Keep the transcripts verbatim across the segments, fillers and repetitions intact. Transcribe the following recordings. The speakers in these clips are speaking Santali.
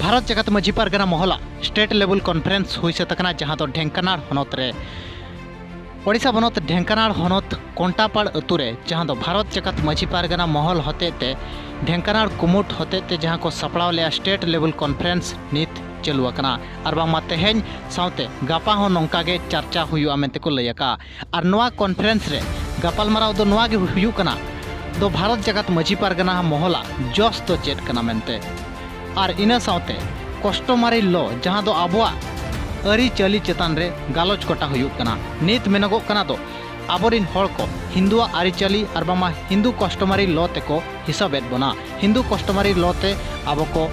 ᱵᱷᱟᱨᱚᱛ ᱡᱟᱠᱟᱛ ᱢᱟᱹᱡᱷᱤ ᱯᱟᱨᱜᱟᱱᱟ ᱢᱚᱦᱚᱞᱟᱜ ᱥᱴᱮᱴ ᱞᱮᱵᱮᱞ ᱠᱚᱱᱯᱷᱟᱨᱮᱱᱥ ᱦᱩᱭ ᱥᱟᱹᱛ ᱟᱠᱟᱱᱟ, ᱡᱟᱦᱟᱸ ᱫᱚ ᱰᱷᱮᱝᱠᱟᱱᱟᱲ ᱦᱚᱱᱚᱛ ᱨᱮ, ᱳᱰᱤᱥᱟ ᱯᱚᱱᱚᱛ ᱰᱷᱮᱝᱠᱟᱱᱟᱲ ᱦᱚᱱᱚᱛ ᱠᱚᱱᱴᱟᱯᱟᱲ ᱟᱹᱛᱩ ᱨᱮ, ᱡᱟᱦᱟᱸ ᱫᱚ ᱵᱷᱟᱨᱚᱛ ᱡᱟᱠᱟᱛ ᱢᱟᱹᱡᱷᱤ ᱯᱟᱨᱜᱟᱱᱟ ᱢᱚᱦᱚᱞ ᱦᱚᱛᱮᱡ ᱛᱮ ᱰᱷᱮᱝᱠᱟᱱᱟᱲ ᱠᱩᱢᱩᱴ ᱦᱚᱛᱮᱡ ᱛᱮ ᱡᱟᱦᱟᱸ ᱠᱚ ᱥᱟᱯᱲᱟᱣ ᱞᱮᱫᱼᱟ ᱥᱴᱮᱴ ᱞᱮᱵᱮᱞ ᱠᱚᱱᱯᱷᱟᱨᱮᱱᱥ, ᱱᱤᱛ ᱪᱟᱹᱞᱩ ᱟᱠᱟᱱᱟ᱾ ᱟᱨ ᱵᱟᱝᱢᱟ ᱛᱮᱦᱮᱧ ᱥᱟᱶᱛᱮ ᱜᱟᱯᱟ ᱦᱚᱸ ᱱᱚᱝᱠᱟ ᱜᱮ ᱪᱟᱨᱪᱟ ᱦᱩᱭᱩᱜᱼᱟ ᱢᱮᱱᱛᱮ ᱠᱚ ᱞᱟᱹᱭ ᱟᱠᱟᱫᱼᱟ᱾ ᱟᱨ ᱱᱚᱣᱟ ᱠᱚᱱᱯᱷᱟᱨᱮᱱᱥ ᱨᱮ ᱜᱟᱯᱟᱞᱢᱟᱨᱟᱣ ᱫᱚ ᱱᱚᱣᱟ ᱜᱮ ᱦᱩᱭᱩᱜ ᱠᱟᱱᱟ, ᱫᱚ ᱵᱷᱟᱨᱚᱛ ᱡᱟᱠᱟᱛ ᱢᱟᱹᱡᱷᱤ ᱯᱟᱨᱜᱟᱱᱟ ᱢᱚᱦᱚᱞᱟᱜ ᱡᱚᱥ ᱫᱚ ᱪᱮᱫ ᱠᱟᱱᱟ ᱢᱮᱱᱛᱮ᱾ ᱟᱨ ᱤᱱᱟᱹ ᱥᱟᱶᱛᱮ ᱠᱚᱥᱴᱚᱢᱟᱨᱤ ᱞᱚ, ᱡᱟᱦᱟᱸ ᱫᱚ ᱟᱵᱚᱣᱟᱜ ᱟᱹᱨᱤᱪᱟᱹᱞᱤ ᱪᱮᱛᱟᱱ ᱨᱮ ᱜᱟᱞᱚᱪ ᱜᱚᱴᱟ ᱦᱩᱭᱩᱜ ᱠᱟᱱᱟ᱾ ᱱᱤᱛ ᱢᱮᱱᱚᱜᱚᱜ ᱠᱟᱱᱟ ᱫᱚ ᱟᱵᱚᱨᱤᱱ ᱦᱚᱲ ᱠᱚ ᱦᱤᱱᱫᱩᱣᱟᱜ ᱟᱹᱨᱤᱪᱟᱹᱞᱤ ᱟᱨ ᱵᱟᱝᱢᱟ ᱦᱤᱱᱫᱩ ᱠᱚᱥᱴᱚᱢᱟᱨᱤ ᱞᱚ ᱛᱮᱠᱚ ᱦᱤᱥᱟᱹᱵᱮᱫ ᱵᱚᱱᱟ, ᱦᱤᱱᱫᱩ ᱠᱚᱥᱴᱚᱢᱟᱨᱤ ᱞᱚ ᱛᱮ ᱟᱵᱚ ᱠᱚ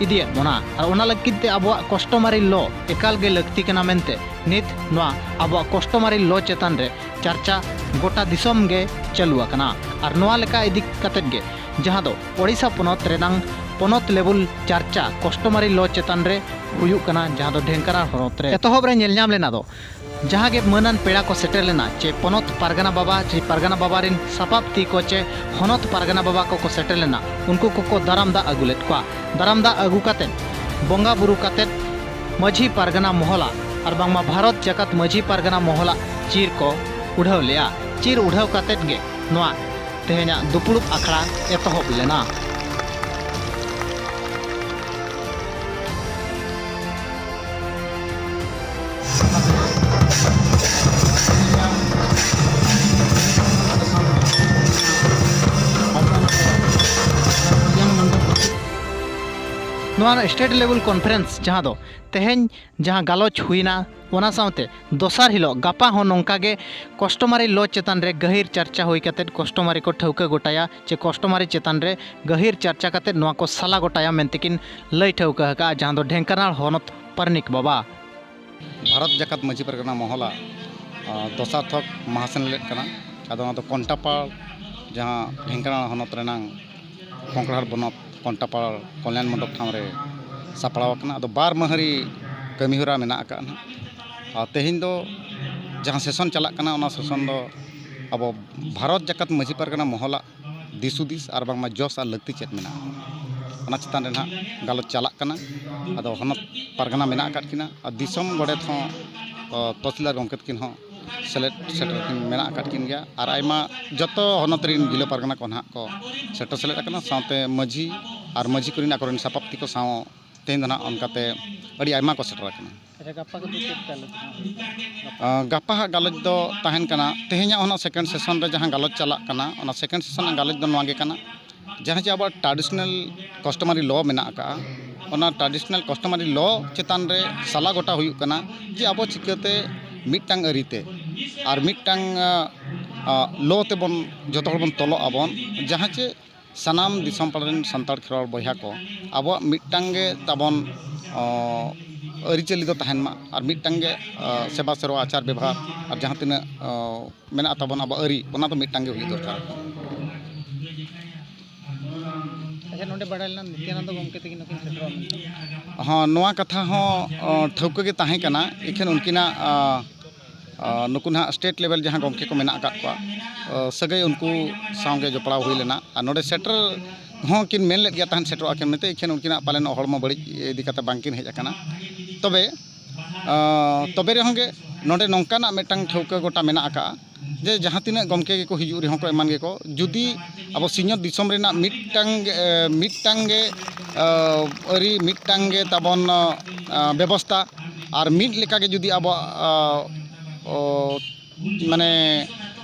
ᱤᱫᱤᱭᱮᱫ ᱵᱚᱱᱟ᱾ ᱟᱨ ᱚᱱᱟ ᱞᱟᱹᱜᱤᱫ ᱛᱮ ᱟᱵᱚᱣᱟᱜ ᱠᱚᱥᱴᱚᱢᱟᱨᱤ ᱞᱚ ᱮᱠᱟᱞ ᱜᱮ ᱞᱟᱹᱠᱛᱤ ᱠᱟᱱᱟ ᱢᱮᱱᱛᱮ ᱱᱤᱛ ᱱᱚᱣᱟ ᱟᱵᱚᱣᱟᱜ ᱠᱚᱥᱴᱚᱢᱟᱨᱤ ᱞᱚ ᱪᱮᱛᱟᱱ ᱨᱮ ᱪᱟᱨᱪᱟ ᱜᱚᱴᱟ ᱫᱤᱥᱚᱢ ᱜᱮ ᱪᱟᱹᱞᱩ ᱟᱠᱟᱱᱟ᱾ ᱟᱨ ᱱᱚᱣᱟ ᱞᱮᱠᱟ ᱤᱫᱤ ᱠᱟᱛᱮᱫ ᱜᱮ, ᱡᱟᱦᱟᱸ ᱫᱚ ᱳᱰᱤᱥᱟ ᱯᱚᱱᱚᱛ ᱨᱮᱱᱟᱝ ᱯᱚᱱᱚᱛ ᱞᱮᱵᱮᱞ ᱪᱟᱨᱪᱟ ᱠᱚᱥᱴᱚᱢᱟᱨᱤ ᱞᱚ ᱪᱮᱛᱟᱱ ᱨᱮ ᱦᱩᱭᱩᱜ ᱠᱟᱱᱟ, ᱡᱟᱦᱟᱸ ᱫᱚ ᱰᱷᱮᱝᱠᱟᱱᱟᱲ ᱦᱚᱱᱚᱛ ᱨᱮ ᱮᱛᱚᱦᱚᱵ ᱨᱮ ᱧᱮᱞ ᱧᱟᱢ ᱞᱮᱱᱟ ᱫᱚ, ᱡᱟᱦᱟᱸ ᱜᱮ ᱢᱟᱹᱱᱟᱱ ᱯᱮᱲᱟ ᱠᱚ ᱥᱮᱴᱮᱨ ᱞᱮᱱᱟ, ᱪᱮ ᱯᱚᱱᱚᱛ ᱯᱟᱨᱜᱟᱱᱟ ᱵᱟᱵᱟ ᱪᱮ ᱯᱟᱨᱜᱟᱱᱟ ᱵᱟᱵᱟ ᱨᱮᱱ ᱥᱟᱯᱟᱵ ᱛᱤ ᱠᱚ ᱪᱮ ᱦᱚᱱᱚᱛ ᱯᱟᱨᱜᱟᱱᱟ ᱵᱟᱵᱟ ᱠᱚᱠᱚ ᱥᱮᱴᱮᱨ ᱞᱮᱱᱟ, ᱩᱱᱠᱩ ᱠᱚᱠᱚ ᱫᱟᱨᱟᱢ ᱫᱟᱜ ᱟᱹᱜᱩ ᱞᱮᱫ ᱠᱚᱣᱟ᱾ ᱫᱟᱨᱟᱢ ᱫᱟᱜ ᱟᱹᱜᱩ ᱠᱟᱛᱮᱫ ᱵᱚᱸᱜᱟ ᱵᱩᱨᱩ ᱠᱟᱛᱮᱫ ᱢᱟᱹᱡᱷᱤ ᱯᱟᱨᱜᱟᱱᱟ ᱢᱚᱦᱚᱞᱟ ᱟᱨ ᱵᱟᱝᱢᱟ ᱵᱷᱟᱨᱚᱛ ᱡᱟᱠᱟᱛ ᱢᱟᱹᱡᱷᱤ ᱯᱟᱨᱜᱟᱱᱟ ᱢᱚᱦᱚᱞᱟᱜ ᱪᱤᱨ ᱠᱚ ᱩᱰᱷᱟᱹᱣ ᱞᱮᱫᱼᱟ᱾ ᱪᱤᱨ ᱩᱰᱷᱟᱹᱣ ᱠᱟᱛᱮᱫ ᱜᱮ ᱱᱚᱣᱟ ᱛᱮᱦᱮᱧᱟᱜ ᱫᱩᱯᱩᱲᱩᱵ ᱟᱠᱷᱲᱟ ᱮᱛᱚᱦᱚᱵ ᱞᱮᱱᱟ᱾ ᱱᱚᱣᱟ ᱥᱴᱮᱴ ᱞᱮᱵᱮᱞ ᱠᱚᱱᱯᱷᱟᱨᱮᱱᱥ, ᱡᱟᱦᱟᱸ ᱫᱚ ᱛᱮᱦᱮᱧ ᱡᱟᱦᱟᱸ ᱜᱟᱞᱚᱪ ᱦᱩᱭᱱᱟ, ᱚᱱᱟ ᱥᱟᱶᱛᱮ ᱫᱚᱥᱟᱨ ᱦᱤᱞᱳᱜ ᱜᱟᱯᱟ ᱦᱚᱸ ᱱᱚᱝᱠᱟ ᱜᱮ ᱠᱚᱥᱴᱚᱢᱟᱨᱤ ᱞᱚ ᱪᱮᱛᱟᱱ ᱨᱮ ᱜᱟᱹᱦᱤᱨ ᱪᱟᱨᱪᱟ ᱦᱩᱭ ᱠᱟᱛᱮᱫ ᱠᱚᱥᱴᱚᱢᱟᱨᱤ ᱠᱚ ᱴᱷᱟᱹᱣᱠᱟᱹ ᱜᱚᱴᱟᱭᱟ, ᱪᱮ ᱠᱚᱥᱴᱚᱢᱟᱨᱤ ᱪᱮᱛᱟᱱ ᱨᱮ ᱜᱟᱹᱦᱤᱨ ᱪᱟᱨᱪᱟ ᱠᱟᱛᱮᱫ ᱱᱚᱣᱟ ᱠᱚ ᱥᱟᱞᱟ ᱜᱚᱴᱟᱭᱟ ᱢᱮᱱᱛᱮ ᱠᱤᱱ ᱞᱟᱹᱭ ᱴᱷᱟᱹᱣᱠᱟᱹ ᱟᱠᱟᱫᱼᱟ, ᱡᱟᱦᱟᱸ ᱫᱚ ᱰᱷᱮᱝᱠᱟᱱᱟᱲ ᱦᱚᱱᱚᱛ ᱯᱟᱨᱟᱱᱤᱠ ᱵᱟᱵᱟ᱾ ᱵᱷᱟᱨᱚᱛ ᱡᱟᱠᱟᱛ ᱢᱟᱹᱡᱷᱤ ᱯᱟᱨᱜᱟᱱᱟ ᱢᱚᱦᱚᱞᱟ, ᱟ, ᱫᱚᱥᱟᱨ ᱛᱷᱚᱠ ᱢᱟᱦᱟ ᱥᱮᱱᱮᱞᱮᱫ ᱠᱟᱱᱟ᱾ ᱟᱫᱚ ᱚᱱᱟ ᱫᱚ ᱠᱚᱱᱴᱟᱯᱟᱲ, ᱡᱟᱦᱟᱸ ᱰᱷᱮᱝᱠᱟᱱᱟᱲ ᱦᱚᱱᱚᱛ ᱨᱮᱱᱟᱝ ᱠᱚᱝᱠᱲᱟᱦᱟᱲ ᱵᱚᱱᱚᱛ ᱠᱚᱱᱴᱟᱯᱟᱲ ᱠᱚᱞᱭᱟᱱ ᱢᱚᱱᱰᱚᱯ ᱴᱷᱟᱶ ᱨᱮ ᱥᱟᱯᱲᱟᱣ ᱟᱠᱟᱱᱟ᱾ ᱟᱫᱚ ᱵᱟᱨ ᱢᱟᱹᱦᱟᱹᱨᱤ ᱠᱟᱹᱢᱤᱦᱚᱨᱟ ᱢᱮᱱᱟᱜ ᱟᱠᱟᱫᱼᱟ ᱱᱟᱦᱟᱜ᱾ ᱟᱨ ᱛᱮᱦᱮᱧ ᱫᱚ ᱡᱟᱦᱟᱸ ᱥᱮᱥᱚᱱ ᱪᱟᱞᱟᱜ ᱠᱟᱱᱟ, ᱚᱱᱟ ᱥᱮᱥᱚᱱ ᱫᱚ ᱟᱵᱚ ᱵᱷᱟᱨᱚᱛ ᱡᱟᱠᱟᱛ ᱢᱟᱹᱡᱷᱤ ᱯᱟᱨᱜᱟᱱᱟ ᱢᱚᱦᱚᱞᱟᱜ ᱫᱤᱥ ᱦᱩᱫᱤᱥ ᱟᱨ ᱵᱟᱝᱢᱟ ᱡᱚᱥ ᱟᱨ ᱞᱟᱹᱠᱛᱤ ᱪᱮᱫ ᱢᱮᱱᱟᱜᱼᱟ᱾ ᱚᱱᱟ ᱪᱮᱛᱟᱱ ᱨᱮ ᱱᱟᱦᱟᱜ ᱜᱟᱞᱚᱪ ᱪᱟᱞᱟᱜ ᱠᱟᱱᱟ᱾ ᱟᱫᱚ ᱦᱚᱱᱚᱛ ᱯᱟᱨᱜᱟᱱᱟ ᱢᱮᱱᱟᱜ ᱟᱠᱟᱫ ᱠᱤᱱᱟ ᱟᱨ ᱫᱤᱥᱚᱢ ᱜᱚᱰᱮᱛ ᱦᱚᱸ, ᱚ, ᱛᱚᱦᱥᱤᱞᱫᱟᱨ ᱜᱚᱢᱠᱮ ᱛᱟᱹᱠᱤᱱ ᱦᱚᱸ ᱥᱮᱞᱮᱫ ᱥᱮᱴᱮᱨ ᱠᱤᱱ ᱢᱮᱱᱟᱜ ᱟᱠᱟᱫ ᱠᱤᱱ ᱜᱮᱭᱟ᱾ ᱟᱨ ᱟᱭᱢᱟ ᱡᱚᱛᱚ ᱦᱚᱱᱚᱛ ᱨᱮᱱ ᱡᱤᱞᱟᱹ ᱯᱟᱨᱜᱟᱱᱟ ᱠᱚ ᱱᱟᱦᱟᱜ ᱠᱚ ᱥᱮᱴᱮᱨ ᱥᱮᱞᱮᱫ ᱟᱠᱟᱱᱟ, ᱥᱟᱶᱛᱮ ᱢᱟᱹᱡᱷᱤ ᱟᱨ ᱢᱟᱹᱡᱷᱤ ᱠᱚᱨᱮᱱ ᱟᱠᱚᱨᱮᱱ ᱥᱟᱯᱟᱵᱛᱤ ᱠᱚ ᱥᱟᱶ ᱛᱮᱦᱮᱧ ᱫᱚ ᱱᱟᱦᱟᱜ ᱚᱱᱠᱟᱛᱮ ᱟᱹᱰᱤ ᱟᱭᱢᱟ ᱠᱚ ᱥᱮᱴᱮᱨ ᱟᱠᱟᱱᱟ᱾ ᱟᱪᱪᱷᱟ, ᱜᱟᱯᱟ ᱠᱚᱫᱚ ᱪᱮᱫ ᱜᱟᱞᱚᱪ ᱦᱟᱸᱜ ᱦᱩᱭᱩᱜᱼᱟ? ᱟᱸ, ᱜᱟᱯᱟ ᱦᱟᱸᱜ ᱜᱟᱞᱚᱪ ᱫᱚ ᱛᱟᱦᱮᱱ ᱠᱟᱱᱟ, ᱛᱮᱦᱮᱧᱟᱜ ᱚᱱᱟ ᱥᱮᱠᱮᱱᱰ ᱥᱮᱥᱚᱱ ᱨᱮ ᱡᱟᱦᱟᱸ ᱜᱟᱞᱚᱪ ᱪᱟᱞᱟᱜ ᱠᱟᱱᱟ, ᱚᱱᱟ ᱥᱮᱠᱮᱱᱰ ᱥᱮᱥᱚᱱ ᱨᱮᱱᱟᱜ ᱜᱟᱞᱚᱪ ᱫᱚ ᱱᱚᱣᱟ ᱜᱮ ᱠᱟᱱᱟ, ᱡᱟᱦᱟᱸ ᱡᱮ ᱟᱵᱚᱣᱟᱜ traditional customary law ᱢᱮᱱᱟᱜ ᱟᱠᱟᱫᱼᱟ, ᱚᱱᱟ traditional customary law ᱪᱮᱛᱟᱱ ᱨᱮ ᱥᱟᱞᱟ ᱜᱚᱴᱟ ᱦᱩᱭᱩᱜ ᱠᱟᱱᱟ ᱡᱮ ᱟᱵᱚ ᱪᱤᱠᱟᱹᱛᱮ ᱢᱤᱫᱴᱟᱝ ᱟᱹᱨᱤᱛᱮ ᱟᱨ ᱢᱤᱫᱴᱟᱝ, ᱟ, ᱟ, ᱞᱚ ᱛᱮᱵᱚᱱ ᱡᱚᱛᱚ ᱦᱚᱲ ᱵᱚᱱ ᱛᱚᱞᱚᱜ ᱟᱵᱚᱱ, ᱡᱟᱦᱟᱸ ᱪᱮ ᱥᱟᱱᱟᱢ ᱫᱤᱥᱚᱢ ᱯᱟᱲᱟ ᱨᱮᱱ ᱥᱟᱱᱛᱟᱲ ᱠᱷᱮᱨᱣᱟᱲ ᱵᱚᱭᱦᱟ ᱠᱚ ᱟᱵᱚᱣᱟᱜ ᱢᱤᱫᱴᱟᱝ ᱜᱮ ᱛᱟᱵᱚᱱ, ᱚ, ᱟᱹᱨᱤᱪᱟᱹᱞᱤ ᱫᱚ ᱛᱟᱦᱮᱱ ᱢᱟ ᱟᱨ ᱢᱤᱫᱴᱟᱝ ᱜᱮ, ᱚ, ᱥᱮᱵᱟ ᱥᱮᱨᱣᱟ, ᱟᱪᱟᱨ ᱵᱮᱵᱷᱟᱨ ᱟᱨ ᱡᱟᱦᱟᱸ ᱛᱤᱱᱟᱹᱜ, ᱚ, ᱢᱮᱱᱟᱜ ᱛᱟᱵᱚᱱ ᱟᱵᱚᱣᱟᱜ ᱟᱹᱨᱤ, ᱚᱱᱟ ᱫᱚ ᱢᱤᱫᱴᱟᱝ ᱜᱮ ᱦᱩᱭᱩᱜ ᱫᱚᱨᱠᱟᱨ᱾ ᱟᱪᱪᱷᱟ, ᱱᱚᱰᱮ ᱵᱟᱲᱟᱭ ᱞᱮᱱᱟ ᱱᱤᱛᱭᱟᱱᱟᱱᱫᱚ ᱜᱚᱢᱠᱮ ᱛᱟᱹᱠᱤᱱ ᱦᱚᱸᱠᱤᱱ ᱥᱮᱴᱮᱨᱚᱜᱼᱟ ᱢᱮᱱᱛᱮ᱾ ᱦᱚᱸ, ᱱᱚᱣᱟ ᱠᱟᱛᱷᱟ ᱦᱚᱸ, ᱚ, ᱴᱷᱟᱹᱣᱠᱟᱹ ᱜᱮ ᱛᱟᱦᱮᱸ ᱠᱟᱱᱟ᱾ ᱤᱠᱷᱟᱹᱱ ᱩᱱᱠᱤᱱᱟᱜ, ᱚ, ᱚ, ᱱᱩᱠᱩ ᱱᱟᱦᱟᱜ state level ᱡᱟᱦᱟᱸ ᱜᱚᱢᱠᱮ ᱠᱚ ᱢᱮᱱᱟᱜ ᱟᱠᱟᱫ ᱠᱚᱣᱟ, ᱚ, ᱥᱟᱹᱜᱟᱹᱭ ᱩᱱᱠᱩ ᱥᱟᱶᱜᱮ ᱡᱚᱯᱲᱟᱣ ᱦᱩᱭ ᱞᱮᱱᱟ᱾ ᱟᱨ ᱱᱚᱰᱮ ᱥᱮᱴᱮᱨ ᱦᱚᱸ ᱠᱤᱱ ᱢᱮᱱ ᱞᱮᱫ ᱜᱮᱭᱟ ᱛᱟᱦᱮᱸᱫ ᱥᱮᱴᱮᱨᱚᱜᱼᱟ ᱠᱤᱱ ᱢᱮᱱᱛᱮ, ᱤᱠᱷᱟᱹᱱ ᱩᱱᱠᱤᱱᱟᱜ ᱯᱟᱞᱮᱱ ᱦᱚᱲᱢᱚ ᱵᱟᱹᱲᱤᱡ ᱤᱫᱤ ᱠᱟᱛᱮ ᱵᱟᱝᱠᱤᱱ ᱦᱮᱡ ᱟᱠᱟᱱᱟ᱾ ᱛᱚᱵᱮ, ᱚ, ᱛᱚᱵᱮ ᱨᱮᱦᱚᱸ ᱜᱮ ᱱᱚᱰᱮ ᱱᱚᱝᱠᱟᱱᱟᱜ ᱢᱤᱫᱴᱟᱝ ᱴᱷᱟᱹᱣᱠᱟᱹ ᱜᱚᱴᱟ ᱢᱮᱱᱟᱜ ᱟᱠᱟᱫᱼᱟ ᱡᱮ ᱡᱟᱦᱟᱸ ᱛᱤᱱᱟᱹᱜ ᱜᱚᱢᱠᱮ ᱜᱮᱠᱚ ᱦᱤᱡᱩᱜ ᱨᱮᱦᱚᱸ ᱠᱚ ᱮᱢᱟᱱ ᱜᱮᱠᱚ, ᱡᱩᱫᱤ ᱟᱵᱚ ᱥᱤᱧᱚᱛ ᱫᱤᱥᱚᱢ ᱨᱮᱱᱟᱜ ᱢᱤᱫᱴᱟᱝ, ᱮ, ᱢᱤᱫᱴᱟᱝ ᱜᱮ, ᱮ, ᱟᱹᱨᱤ, ᱢᱤᱫᱴᱟᱝ ᱜᱮ ᱛᱟᱵᱚᱱ, ᱮ, ᱵᱮᱵᱚᱥᱛᱟ ᱟᱨ ᱢᱤᱫ ᱞᱮᱠᱟᱜᱮ ᱡᱩᱫᱤ ᱟᱵᱚᱣᱟᱜ, ᱮ, ᱚ, ᱢᱟᱱᱮ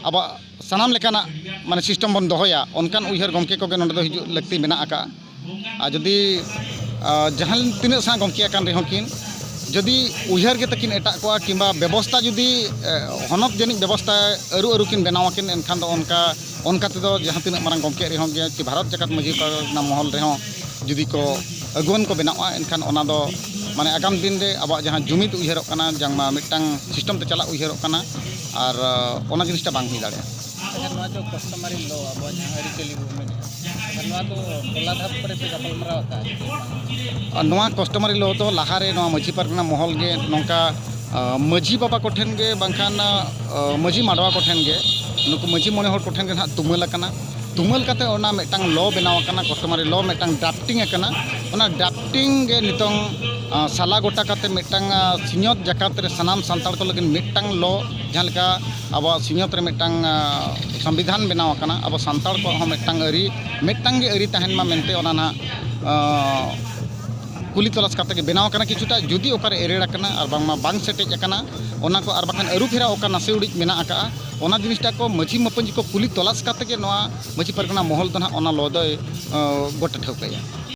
ᱟᱵᱚᱣᱟᱜ ᱥᱟᱱᱟᱢ ᱞᱮᱠᱟᱱᱟᱜ ᱢᱟᱱᱮ system ᱵᱚᱱ ᱫᱚᱦᱚᱭᱟ, ᱚᱱᱠᱟᱱ ᱩᱭᱦᱟᱹᱨ ᱜᱚᱢᱠᱮ ᱠᱚᱜᱮ ᱱᱚᱰᱮ ᱫᱚ ᱦᱤᱡᱩᱜ ᱞᱟᱹᱠᱛᱤ ᱢᱮᱱᱟᱜ ᱟᱠᱟᱫᱼᱟ᱾ ᱟᱨ ᱡᱩᱫᱤ, ᱟ, ᱡᱟᱦᱟᱸ ᱛᱤᱱᱟᱹᱜ ᱥᱟᱶ ᱜᱚᱢᱠᱮ ᱟᱠᱟᱱ ᱨᱮᱦᱚᱸ ᱠᱤᱱ, ᱡᱩᱫᱤ ᱩᱭᱦᱟᱹᱨ ᱜᱮ ᱛᱟᱹᱠᱤᱱ ᱮᱴᱟᱜ ᱠᱚᱜᱼᱟ ᱠᱤᱝᱵᱟ ᱵᱮᱵᱚᱥᱛᱟ ᱡᱩᱫᱤ, ᱮ, ᱦᱚᱱᱚᱛ ᱡᱟᱹᱱᱤᱡ ᱵᱮᱵᱚᱥᱛᱟ ᱟᱹᱨᱩ ᱟᱹᱨᱩ ᱠᱤᱱ ᱵᱮᱱᱟᱣ ᱟᱹᱠᱤᱱ, ᱮᱱᱠᱷᱟᱱ ᱫᱚ ᱚᱱᱠᱟ, ᱚᱱᱠᱟ ᱛᱮᱫᱚ ᱡᱟᱦᱟᱸ ᱛᱤᱱᱟᱹᱜ ᱢᱟᱨᱟᱝ ᱜᱚᱢᱠᱮ ᱨᱮᱦᱚᱸ ᱜᱮ ᱪᱮ ᱵᱷᱟᱨᱚᱛ ᱡᱟᱠᱟᱛ ᱢᱟᱹᱡᱷᱤ ᱯᱟᱨᱜᱟᱱᱟ ᱢᱚᱦᱚᱞ ᱨᱮᱦᱚᱸ ᱡᱩᱫᱤ ᱠᱚ ᱟᱹᱜᱩᱣᱟᱹᱱ ᱠᱚ ᱵᱮᱱᱟᱜᱼᱟ, ᱮᱱᱠᱷᱟᱱ ᱚᱱᱟ ᱫᱚ ᱢᱟᱱᱮ ᱟᱜᱟᱢ ᱫᱤᱱ ᱨᱮ ᱟᱵᱚᱣᱟᱜ ᱡᱟᱦᱟᱸ ᱡᱩᱢᱤᱫ ᱩᱭᱦᱟᱹᱨᱚᱜ ᱠᱟᱱᱟ, ᱡᱟᱝ ᱢᱟ ᱢᱤᱫᱴᱟᱝ system ᱛᱮ ᱪᱟᱞᱟᱜ ᱩᱭᱦᱟᱹᱨᱚᱜ ᱠᱟᱱᱟ, ᱟᱨ, ᱟ, ᱚᱱᱟ ᱡᱤᱱᱤᱥᱴᱟ ᱵᱟᱝ ᱦᱩᱭ ᱫᱟᱲᱮᱭᱟᱜᱼᱟ᱾ ᱟᱪᱪᱷᱟ, ᱱᱚᱣᱟ ᱫᱚ customary law, ᱟᱵᱚᱣᱟᱜ ᱡᱟᱦᱟᱸ ᱟᱹᱨᱤᱪᱟᱹᱞᱤ ᱵᱚᱱ ᱢᱮᱱᱮᱫᱼᱟ, ᱟᱪᱪᱷᱟ, ᱱᱚᱣᱟ ᱫᱚ ᱴᱚᱞᱟ ᱫᱷᱟᱯ ᱠᱚᱨᱮ ᱯᱮ ᱜᱟᱯᱟᱞᱢᱟᱨᱟᱣ ᱟᱠᱟᱫᱼᱟ ᱪᱮ ᱵᱟᱝ? ᱟᱨ ᱱᱚᱣᱟ customary law ᱫᱚ ᱞᱟᱦᱟᱨᱮ ᱱᱚᱣᱟ ᱢᱟᱹᱡᱷᱤ ᱯᱟᱨᱜᱟᱱᱟ ᱢᱚᱦᱚᱞ ᱜᱮ ᱱᱚᱝᱠᱟ, ᱟ, ᱢᱟᱹᱡᱷᱤ ᱵᱟᱵᱟ ᱠᱚᱴᱷᱮᱱ ᱜᱮ ᱵᱟᱝᱠᱷᱟᱱ, ᱟ, ᱢᱟᱹᱡᱷᱤ ᱢᱟᱰᱣᱟ ᱠᱚᱴᱷᱮᱱ ᱜᱮ, ᱱᱩᱠᱩ ᱢᱟᱹᱡᱷᱤ ᱢᱚᱬᱮ ᱦᱚᱲ ᱠᱚᱴᱷᱮᱱ ᱜᱮ ᱱᱟᱦᱟᱜ ᱛᱩᱢᱟᱹᱞ ᱟᱠᱟᱱᱟ᱾ ᱛᱩᱢᱟᱹᱞ ᱠᱟᱛᱮ ᱚᱱᱟ ᱢᱤᱫᱴᱟᱝ ᱞᱚ ᱵᱮᱱᱟᱣ ᱟᱠᱟᱱᱟ, ᱠᱟᱥᱴᱚᱢᱟᱨᱤ ᱞᱚ ᱢᱤᱫᱴᱟᱝ ᱰᱨᱟᱯᱴᱤᱝ ᱟᱠᱟᱱᱟ᱾ ᱚᱱᱟ ᱰᱨᱟᱯᱴᱤᱝ ᱜᱮ ᱱᱤᱛᱚᱝ, ᱟ, ᱥᱟᱞᱟ ᱜᱚᱴᱟ ᱠᱟᱛᱮ ᱢᱤᱫᱴᱟᱝ, ᱟ, ᱥᱤᱧᱚᱛ ᱡᱟᱠᱟᱛ ᱨᱮ ᱥᱟᱱᱟᱢ ᱥᱟᱱᱛᱟᱲ ᱠᱚ ᱞᱟᱹᱜᱤᱫ ᱢᱤᱫᱴᱟᱝ ᱞᱚ, ᱡᱟᱦᱟᱸ ᱞᱮᱠᱟ ᱟᱵᱚᱣᱟᱜ ᱥᱤᱧᱚᱛ ᱨᱮ ᱢᱤᱫᱴᱟᱝ, ᱟ, ᱥᱚᱝᱵᱤᱫᱷᱟᱱ ᱵᱮᱱᱟᱣ ᱟᱠᱟᱱᱟ, ᱟᱵᱚ ᱥᱟᱱᱛᱟᱲ ᱠᱚᱣᱟᱜ ᱦᱚᱸ ᱢᱤᱫᱴᱟᱝ ᱟᱹᱨᱤ, ᱢᱤᱫᱴᱟᱝ ᱜᱮ ᱟᱹᱨᱤ ᱛᱟᱦᱮᱱ ᱢᱟ ᱢᱮᱱᱛᱮ ᱚᱱᱟ ᱱᱟᱦᱟᱜ, ᱟ, ᱠᱩᱞᱤ ᱛᱚᱞᱟᱥ ᱠᱟᱛᱮ ᱜᱮ ᱵᱮᱱᱟᱣ ᱟᱠᱟᱱᱟ᱾ ᱠᱤᱪᱷᱩᱴᱟ ᱡᱩᱫᱤ ᱚᱠᱟᱨᱮ ᱮᱨᱮᱲ ᱟᱠᱟᱱᱟ ᱟᱨ ᱵᱟᱝᱢᱟ ᱵᱟᱝ ᱥᱮᱴᱮᱡ ᱟᱠᱟᱱᱟ, ᱚᱱᱟ ᱠᱚ ᱟᱨ ᱵᱟᱠᱷᱟᱱ ᱟᱹᱨᱩ ᱯᱷᱮᱨᱟᱣ ᱚᱠᱟ ᱱᱟᱥᱮ ᱩᱰᱤᱡ ᱢᱮᱱᱟᱜ ᱟᱠᱟᱜᱼᱟ, ᱚᱱᱟ ᱡᱤᱱᱤᱥᱴᱟ ᱠᱚ ᱢᱟᱹᱡᱷᱤ ᱢᱟᱯᱟᱧᱡᱤ ᱠᱚ ᱠᱩᱞᱤ ᱛᱚᱞᱟᱥ ᱠᱟᱛᱮ ᱜᱮ ᱱᱚᱣᱟ ᱢᱟᱹᱡᱷᱤ ᱯᱟᱨᱜᱟᱱᱟ ᱢᱚᱦᱚᱞ ᱫᱚ ᱱᱟᱦᱟᱜ ᱚᱱᱟ ᱞᱚ ᱫᱚᱭ, ᱟᱸ, ᱜᱚᱴᱟ ᱴᱷᱟᱹᱣᱠᱟᱹᱭᱟ᱾